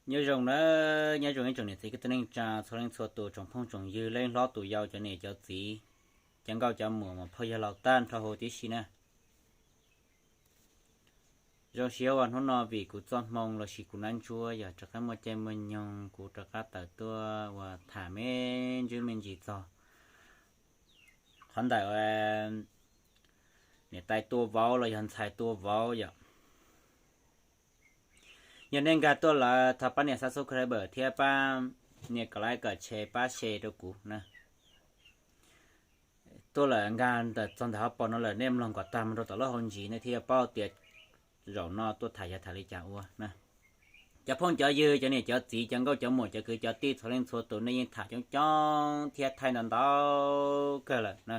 Nyob zoo na, nyob zoo ib tsoom niam txiv kwv tij neej tsa txhua leej txhua tus, tsoom phooj tsoom ywg, leej hlob tus yau, cov niam cov txiv, cov nkauj cov muam, muam phauj yawg laus tag nrho huv tib si na. Zoo siab ua hnub no vim kuv txoj hmoo lossis kuv nab ntsuab yog rov qab muaj caij muaj nyoog kuv rov qab tawm tuaj ua tham me ntsis me ntsis txog qhov ntawm niam tais tua vauv los yog ntxhais tua vauv yom. Yog nej nkag tuaj lawm thov pab nias subscribe thiab pab nias kom like kom share pab share rau kuv na. Tuaj lawm nkag ntawm txog ntawm hauv paus no lawm nej mloog kom tag mus rau tom lub hauv ntsis nej thiaj yuav paub tias zaum no tuaj tham yog tham li cas ua na. Cov phooj cov ywg, cov niam cov txiv, cov nkauj cov muam, cov kwv cov tij txhua leej txhua tus, nej yeej tham coob coob thiab thaij ntau ntau kawg lawm na.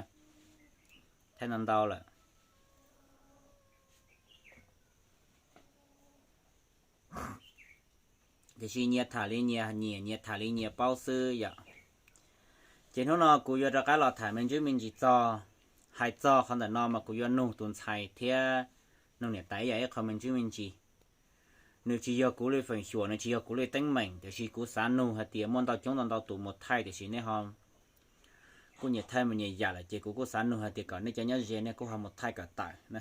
Thaij ntau ntau lawm. Tiam sis nyias tham li nyias nyiam, nyias tham li nyias paub xwb yom. Ces hnub no kuv yuav rov qab los tham me ntsis me ntsis txog, hais txog qhov ntawm no mas kuv yuav nug tus ntxhais thiab nug niam tais ib yam ib qho me ntsis me ntsis. Nws tsis yog kuv li feem xyuam, nws tsis yog kuv li teeb meem, tiam sis kuv xav nug hais tias muaj ntau coob ntau ntau tus mus thaij, tiam sis nej ho kuj nyias thaij mus nyias yam lawm, ces kuv kuj xav nug hais tias kom nej cov nyob ze nej kuj ho mus thaij kom tawm na.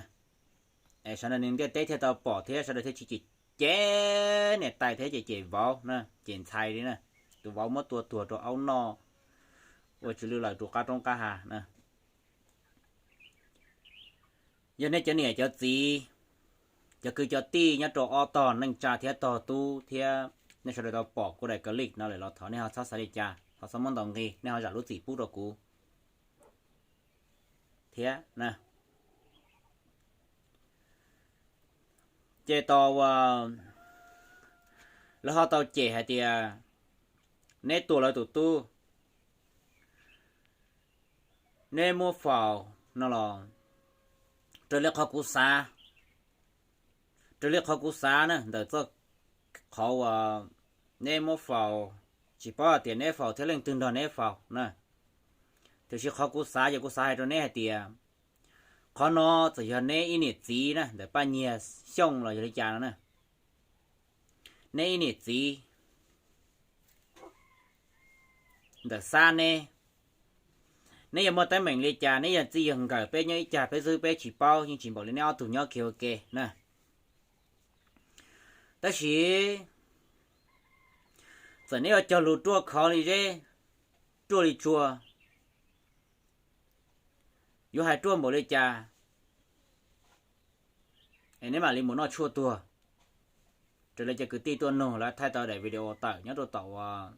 Es sawv daws neeg ntiaj teb thiaj tau pom thiab sawv daws thiaj tsis cem cem niam tais thiab cem cem vauv na, cem ntxhais li na. Tus vauv muab tua tuag rau aub noj ua tsw lwj lawm rau qab roob qab hav na. Yog nej cov niam cov txiv, cov kwv cov tij nyob rau ob tog neej tsa thiab tog tub thiab nej sawv daws tau pom kuv daim clip no lawm los thov nej ho txhob xav li cas, ho txhob muab ntaus nqi, nej ho zam lub txim pub rau kuv thiab na. Ces tau, lawv ho tau cem hais tias neb tua lawv tus tub, neb muab faus no los, raws li qhov kuv xav, raws li qhov kuv xav na, ntawm txoj qhov uas neb muab faus, tsis paub hais tias neb faus thiab leej twg nrog neb faus na, tiam sis qhov kuv xav yog kuv xav hais rau neb hais tias qhov no txawm yog neb ib niam txiv na, ntawm Paj Nyiag Xyooj los yog li cas no na, neb ib niam txiv ntawm Xab neb, neb yog muaj teeb meem li cas, neb yog txij yog nkawm, peb nyob ib cag peb xwb peb tsis paub, yeej tsis npaum li neb ob tug nyob kiag ua ke na. Tab sis txawm neb yuav cog lus ruaj khov li zeb, ruaj li tsua, yuav hais ruaj npaum li cas es neb mam li mus noj tshuaj tuag. Raws li cov kwv tij tuaj nug lawv thaij tau daim video tawm nyob rau tom uas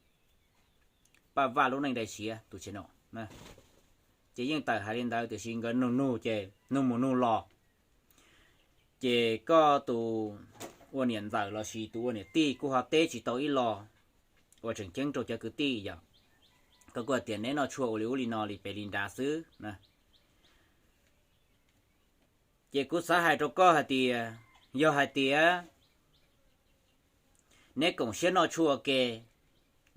Paj Vaj lub neej dai siav tus channel, ces yeej tawm hais li ntawd, tiam sis nkawd nug nug ces nug mus nug los, ces koj tus ua niam ntxawm lossis tus ua niam tij kuj ho teb tsis tau ib lo uas tseem ceeb rau cov kwv tij yom. Koj kuj hais tias neb noj tshuaj ua li ub li no li pem li nrad xwb na. Ces kuv xav hais rau koj hais tias, yog hais tias neb koom siab noj tshuaj ua ke,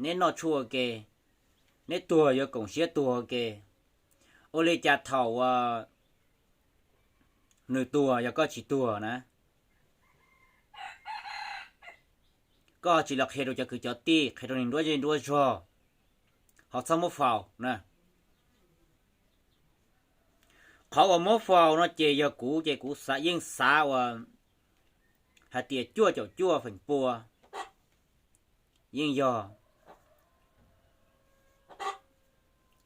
neb noj tshuaj ua ke, neb tuag yuav koom siab tuag ua ke, ua li cas thaum uas nws tuag yog koj tsis tuag na? Koj tsis los qhia rau cov kwv cov tij, qhia rau neeg nruab zej nruab zog, ho txhob muab faus na. Qhov uas muab faus no ces yog kuv, ces kuv xav, yeej xav uas hais tias cuaj caum cuaj feem pua yeej yog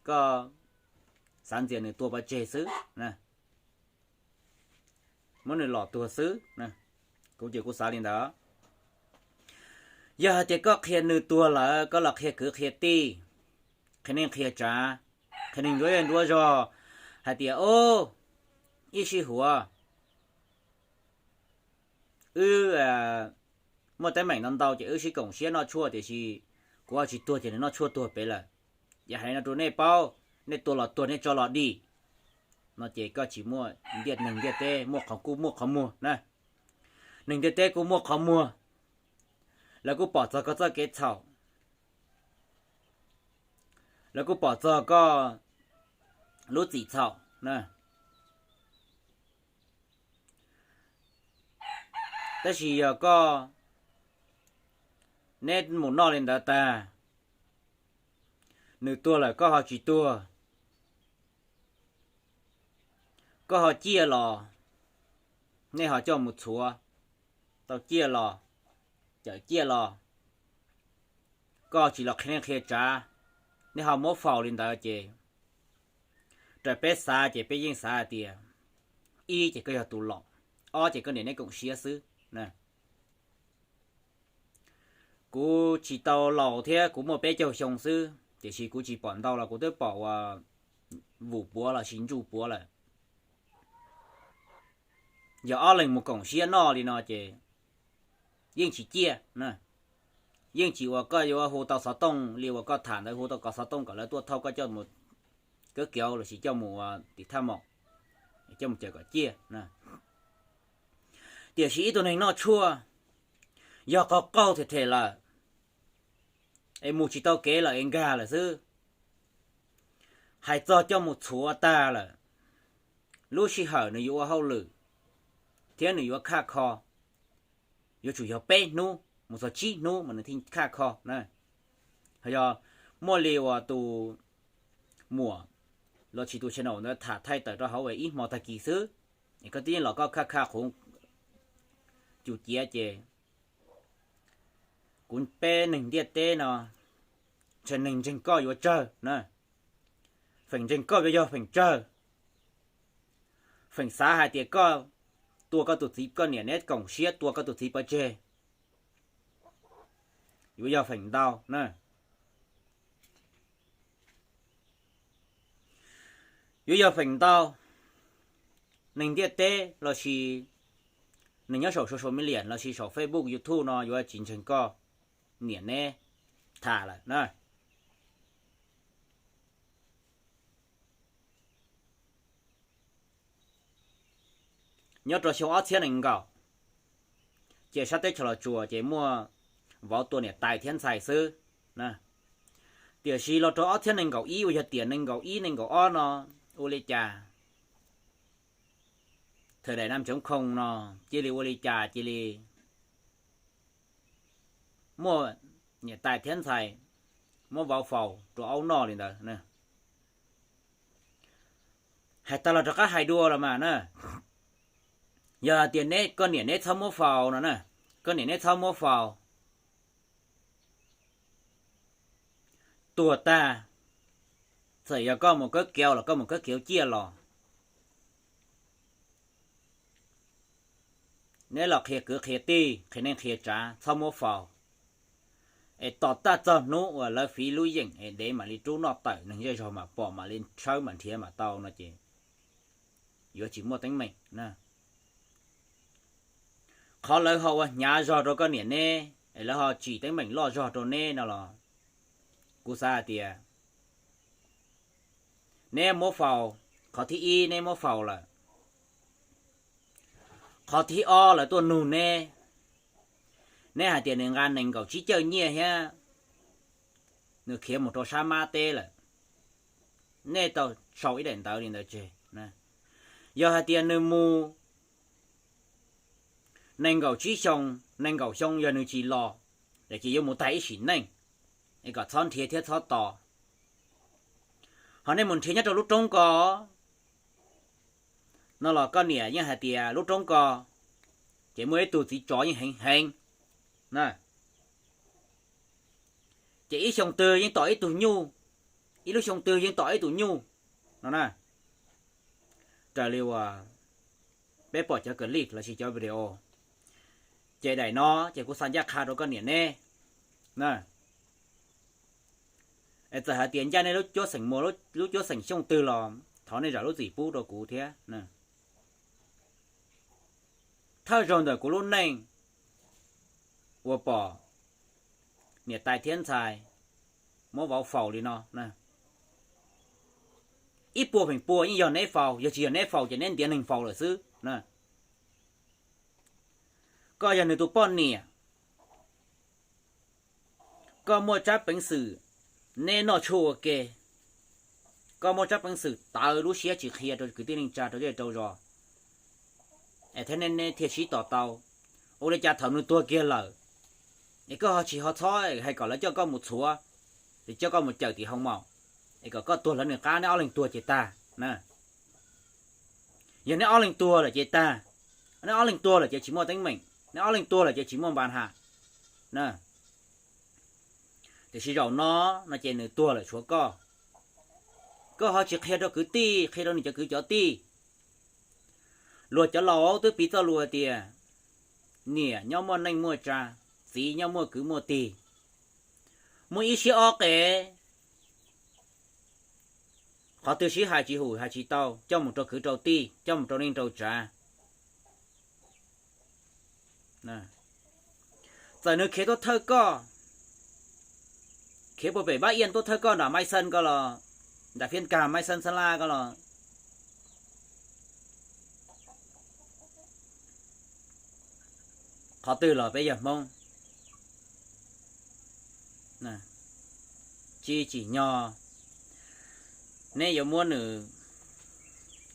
koj xav ntxias nws tua pov tseg xwb, muab nws lom tuag xwb. Kuv ces kuv xav li ntawd. Yog hais tias koj qhia nws tuag lawm, koj los qhia kwv qhia tij, qhia neej qhia tsav, qhia neeg nruab zej nruab zog hais tias, o, ib sij huam wb muaj teeb meem ntau ntau ces wb sib koom siab noj tshuaj, tiam sis kuv ho tsis tuag ces nws noj tshuaj tuag pem lawm. Yog hais no rau nej paub, nej tua los tuag, nej tso los dim, no ces koj tsis muaj ntiaj neeg ntiaj teb, muaj qhov kub muaj qhov muag na. Neeg ntiaj teb kuj muaj qhov muag, lawv kuj pom txog koj txoj kev txhaum, lawv kuj pom txog koj lub txim txhaum na. Tab sis yog koj Neb mus noj li ntawd tag, nws tuag lawm koj ho tsis tuag, koj ho ciaj los, nej ho coj mus txhuav, tau ciaj los, cawm ciaj los, koj tsis los qhia neej qhia tsav, nej ho muab faus li ntawd ces raws peb xav ces peb yeej xav hais tias, ib ces koj yog tus laus, ob ces koj niam neb koom siab xwb. Kuv tsis tau laus thiab, kuv muaj peb caug xyoo xwb, tiam sis kuv tsis pom ntau los kuv twb pom uas vum puav los sis ntsuj puav lawm. Yog ob leeg mus koom siab noj li no ces yeej tsis ciaj na. Yeej tsis uas koj yuav hu tau xov tooj li uas koj tham ntawd, hu tau cov xov tooj kom lawv tuaj thauj koj coj mus kawb kiav los sis coj mus ua tim thaj maum, coj mus cawm kom ciaj. Tiam sis ib tug neeg noj tshuaj yog qaug qaug them them lawm, es mus tsis tau kev lawm es nkag lawm xwb, hais txog coj mus txhuav tag lawm, lub sij hawm nws yuav ua hauj lwm thiab nws yuav khaj kho yuav tsum yog peb hnub mus txog tsib hnub mas nws thiaj khaj kho na. Ho yog muaj li uas tus muam los sis tus channel ntawd tham thaij tawm rau hauv ib hmo tag kis xwb, es koj twb yeej los koj khaj khaj qhuv cus ciav ces kuv peb neeg ntiaj teb no, ntshe neeg ntseeg koj yuav tsawg na. Feem ntseeg koj yuav yog feem tsawg, feem xav hais tias koj tua koj tus txiv, koj niam neb koom siab tua koj tus txiv pov tseg yuav yog feem ntau na. Yuav yog feem ntau, neeg ntiaj teb los sis neeg nyob saum social media los sis saum Facebook, YouTube no yuav tsis ntseeg koj niam neb tham lawm na. Nyob rau xyoo ob txhiab nees nkaum, ces sab teb chaws Los Tsuas ces muaj vauv tua niam tais thiab ntxhais xwb. Tiam sis los rau ob txhiab nees nkaum ib uas yog tiam nees nkaum ib nees nkaum ob no, ua li cas, thời đại năm chấm không no, cia li ua li cas cia li muaj niam tais thiab ntxhais muab vauv faus rau aub noj li ntawd. Hais tag los rov qab hais dua los mas na, yog hais tias neb, koj niam neb txhob muab faus no na, koj niam neb txhob muab faus, tuag tag, txawm yog koj mus kawb kiav los koj mus kawb kiav ciaj los, neb los qhia kwv qhia tij, qhia neej qhia tsav, txhob muab faus, es tos tag txog hnub uas lawv fiv lub yeem es dev mam li rub noj tawm, neeg zej zog mam pom mam li tshawb mam nrhiav mam tau no ces yuav tsis muaj teeb meem. Qhov lawv ho ua hnyav zog rau koj niam neb es lawv ho tsim teeb meem loj zog rau neb no los kuv xav hais tias neb muab faus, qhov thib ib neb muab faus lawm, qhov thib ob lawv tuaj nug neb, neb hais tias nws nqa nees nkaum tsib caug nyiaj thiab nws khiav mus rau sab mab teb lawm, nej tau sau ib daim ntawv li ntawd tseg. Yog hais tias nws mus nees nkaum tsib xyoo, nees nkaum xyoo yog nws tsis los, ces yuav mus tag ib sim neej, es kom txhob nrhiav thiab txhob tos. Ho nej mus nrhiav nyob rau lub roob ko no los koj niam yeej hais tias lub roob ko ces muaj ib tug txiv tsov yeej heev heev na, ces ib xyoo twg yeej tom ib tug nyuj, ib lub xyoo twg yeej tom ib tug nyuj no na. Raws li uas peb pom cov clip los sis cov video, ces daim no ces kuv xa ncaj qha rau koj niam neb na. Es txawm hais tias ncaj nej lub cuab xeem muas, lub cuab xeem xyooj twg los thov nej zam lub txim pub rau kuv thiab. Thawj zaug ntawm kuv lub neej uas pom niam tais thiab ntxhais muab vauv faus li no, ib puas feem pua yeej yog neb faus, yog tsis yog neb faus ces neb ntiav neeg faus lawm xwb. Koj yog nws tus poj niam, koj muaj tsab peev xwm, neb noj tshuaj ua ke, koj muaj tsab peev xwm tawv lub siab tsis qhia rau kwv tij neej tsa rau zej rau zos, es thiab neb thiaj sib tos tau. Ua li cas thaum nws tuag kiag lawm, Es koj ho tsis ho txhob hais kom lawv coj koj mus txhuav, es coj koj mus cawm tim hoo maum, es kom koj tuag lawv nws qab, neb ob leeg tuag ces tag na. Yog neb ob leeg tuag lawm ces tag, neb ob leeg tuag lawm ces tsis muaj teeb meem, neb ob leeg tuag lawm ces tsis muaj npa nham na. Tiam sis zaum no, no ces nws tuag lawm tshuav koj. Koj ho tsis qhia rau kwv tij, qhia rau nws cov kwv cov tij. Luag cov laus twb piv txoj lus hais tias niam nyob muaj neej muaj tsa, txiv nyob muaj kwv muaj tij. Muaj ib siab ob qe, qhov twg sib hais tsis hum hais tsis tau, coj mus rau kwv rau tij, coj mus rau neej rau tsav. Txawm nws khiav tuaj thawj koj, khiav puag pem Vab Iab tuaj thawj koj nram Maiv Xeeb ko los, nram Phiab Kag Maiv Xeeb Xab Laj ko los, qhov twg los peb yog Hmoob, tsis tsim nyog neb yuav muab nws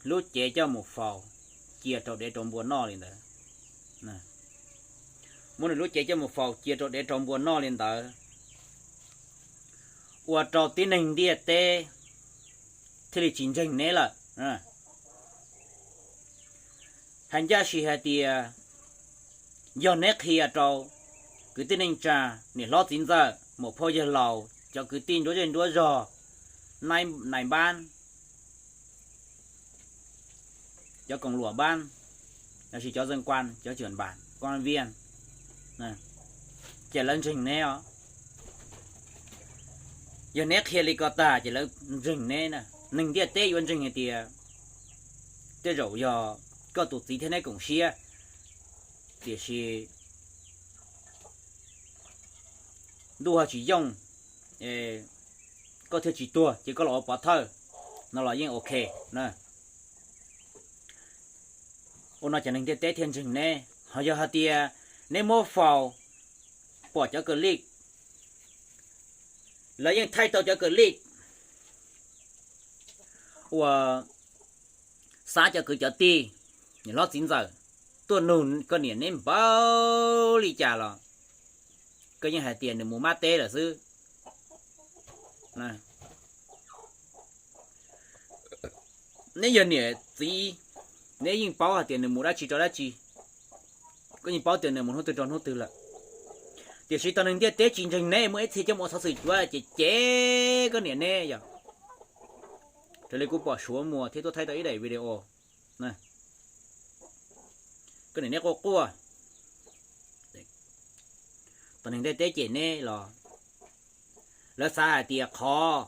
lub cev coj mus faus cia rau dev rau npua noj li ntawd. Muab nws lub cev coj mus faus cia rau dev rau npua noj li ntawd, ua rau tib neeg ntiaj teb thiaj li tsis ntseeg neb lawm. Hais ncaj sis hais tias, yog neb qhia rau kwv tij neej tsa, niam hlob txiv ntxawm, muam phauj yawg laus, cov kwv tij nruab zej nruab zog, nais npab, cov koom luam npab, los sis cov zeej kuas, cov cuam npam, kuas viaj, ces lawv ntseeg neb os. Yog neb qhia li ko tag ces lawv ntseeg neb na. Neeg ntiaj teb yuav ntseeg hais tias tej zaum yog koj tus txiv thiab neb koom siab, tiam sis ntuj ho tsis yooj, koj thiaj tsis tuag ces koj los ua pov thawj no los yeej ok na. Ua no ces neeg ntiaj teb thiaj ntseeg neb. Ho yog hais tias neb muab faus, pom cov kws lij, lawv yeej thaij tau cov kws lij uas xav cov kwv cov tij, niam hlob txiv ntxawm tuaj nug koj niam neb npaum li cas los koj yeej hais tias nws mus mab teb lawm xwb. Neb yog niam txiv, neb yeej paub hais tias nws mus dab tsi rau dab tsi, koj yeej paub tias nws mus hnub twg rau hnub twg lawm. Tiam sis tau neeg ntiaj teb tsis ntseeg neb, muaj ib txhia coj mus ua xov xwm cuav ces cem koj niam neb yog. Raws li kuv pom Suav Muas thiab tuaj thaij tau ib daim video, koj niam neb quaj quaj, tau neeg ntiaj teb cem neb los lawv xav hais tias qhov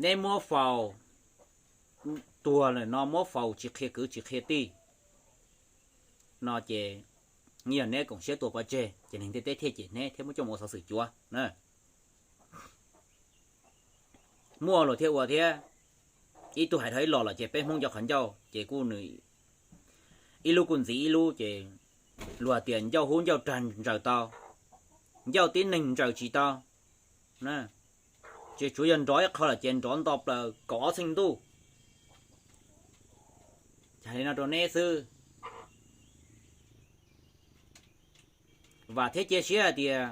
neb muab faus, tuag lawm no muab faus tsis qhia kwv tsis qhia tij no ces yog neb koom siab tua pov tseg ces neeg ntiaj teb thiaj cem neb thiab muab coj mus ua xov xwm cuav na. Muaj luag thiaj ua thiab. Ib tug hais dhau ib los lawm ces peb Hmoob cov qhov ncauj ces kuj nws ib lub kuj ntxiv ib lub ces luag tias ncauj hub ncauj rag ntsaws tau, ncauj tib neeg ntsaws tsis tau. Ces tsuav yog nrov ib qho lawm ces nrov nto plaws kaum ob txheej ntuj. Hais li no rau neb xwb. Vam thiab cia siab hais tias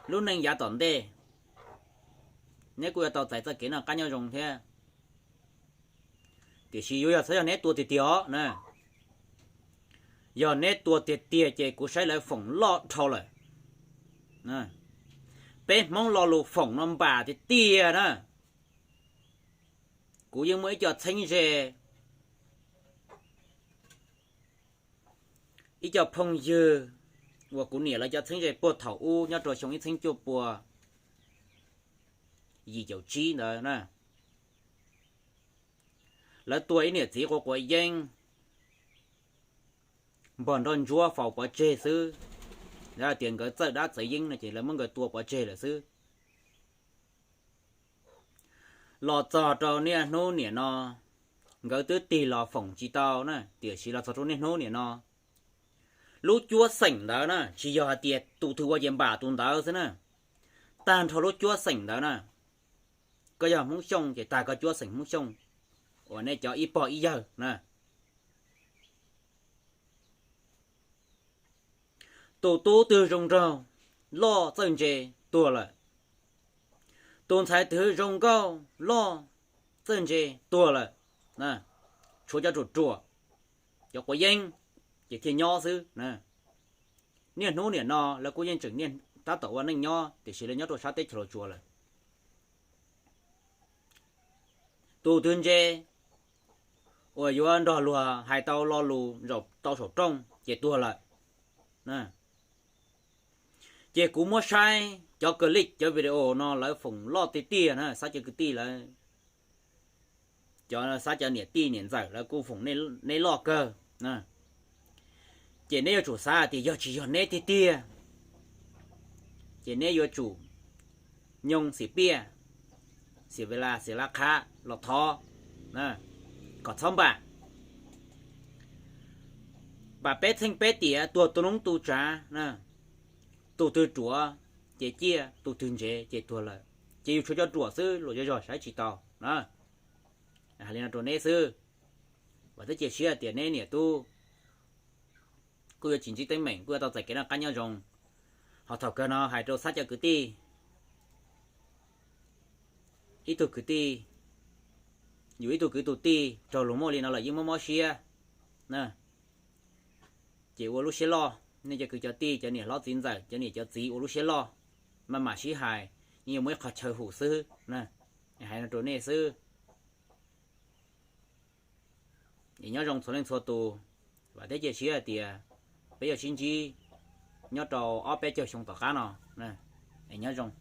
lub neej yav tom ntej neb kuj yuav tau txais txoj kev noj qab nyob zoo thiab. Tiam sis yuav yog txhob yog neb tua tiag tiag os na. Yog neb tua tiag tiag ces kuv saib lawv foom loj dhau lawm. Peb Hmoob lo lus foom no npam tiag tiag na. Kuv yeej muaj ib co txheeb ze, ib co phooj ywg uas kuv niam lawv cov txheeb ze puag thaum ub nyob rau xyoo ib txheeb cuaj pua yim caum tsib ntawd na. Lawv tua ib niam txiv quav quav yeeb, npog nroj ntsuab faus pov tseg xwb. Lawv hais tias nkawd txawj dab txawj yeeb no ces lawv muab nkawd tua pov tseg lawm xwb. Los txog rau niaj hnub niam no, nkawd twb tig los foom tsis tau na, tiam sis los txog rau niaj hnub niam no, lub cuab xeem ntawd na tsis yog hais tias tus twg ua ces npam tus ntawd xwb na. Tag nrho lub cuab xeem ntawd na, koj yog Hmoob Xyooj ces tag koj cuab xeem Hmoob Xyooj uas nej cov ib pog ib yawg na. Tus tub twg zoo nraug, loj txawj ntse, tuag lawm. Tus ntxhais twg zoo nkauj, loj txawj ntse, tuag lawm. Tshuav cov ruam ruam, cov quav yeeb, ces thiaj nyob xwb. Niaj hnub niam no lawv kuj yeej tseem tab tom ua neej nyob, tiam sis lawv nyob rau sab teb chaws Los Tsuas lawm. Tus twg ntse, uas yuav nrog luag hais tau lo lus zaum tau saum rooj ces tuag lawm. Ces kuv muab saib cov clip cov video no lawv foom loj tiag tiag na, xav cov kwv tij lawv, cov xav cov niam tij niam ntxawm lawv kuj foom neb loj kawg. Ces neb yuav tsum xav tias yog tsis yog neb tiag tiag, ces neb yuav tsum nyoo xim piaj, xim ve la xim lab qhab los thov kom txhob npam. Npam peb txheej peb tiam, tuag tu noob tu tsav. Tus twg ruam ces ciaj, tus twg ntse ces tuag lawm. Ces yus tshuav cov ruam xwb, luag zog zog saib tsis tau na. Hais li no rau neb xwb, vam thiab cia siab tias neb niam tub kuj yuav tsis ntsib teeb meem, kuj yuav tau txais kev noj qab nyob zoo. Ho thaum kawg no hais rau xav cov kwv tij, ib tug kwv tij, yus ib tug kwv tus tij raug luag muab li no lawm yeej mob mob siab. Ces ua lub siab loj, nej cov kwv cov tij, cov niam hlob txiv ntxawm, cov niam cov txiv ua lub siab loj, maj mam sib hais, yeej yuav muaj ib qho chaw hum xwb. Hais no rau nej xwb. Es nyob zoo txhua leej txhua tus, vam thiab cia siab hais tias peb yuav sib ntsib nyob rau ob peb caug xyoo tom qab no. Es nyob zoo.